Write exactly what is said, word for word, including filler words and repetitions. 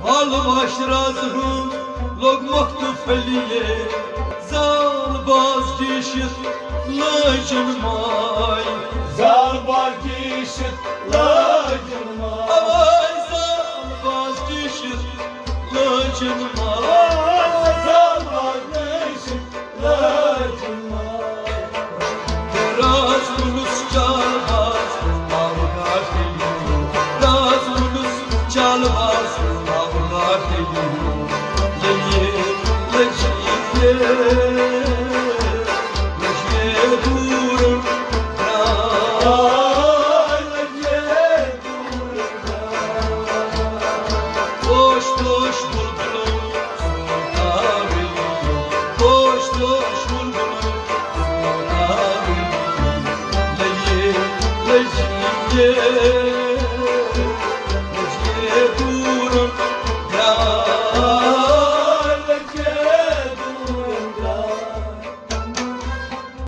الوش راز ہُنٛد لوٚگ مۄختہٕ پھٔلیے، زال باز ڈیٖشِتھ لٲجِن ماے۔ زال باز ڈیٖشِتھ لٲجِن ماے۔ اَوَے زال باز ڈیٖشِتھ لٲجِن ماے۔ زال باز ڈیٖشِتھ لٲجِن ماے۔ راز مُلُس چال باز آو گاٹِلِیو۔ راز مُلُس چال باز آو گاٹِلِیو۔ لٔجِیے، لٔجِیے، لٔجِیے دوٗر درٛاے، لٔجِیے دوٗر درٛاے۔ پوش، پوش، بُلبُلو، پوش، پوش، بُلبُلو، لٔجِیے، لٔجِیے۔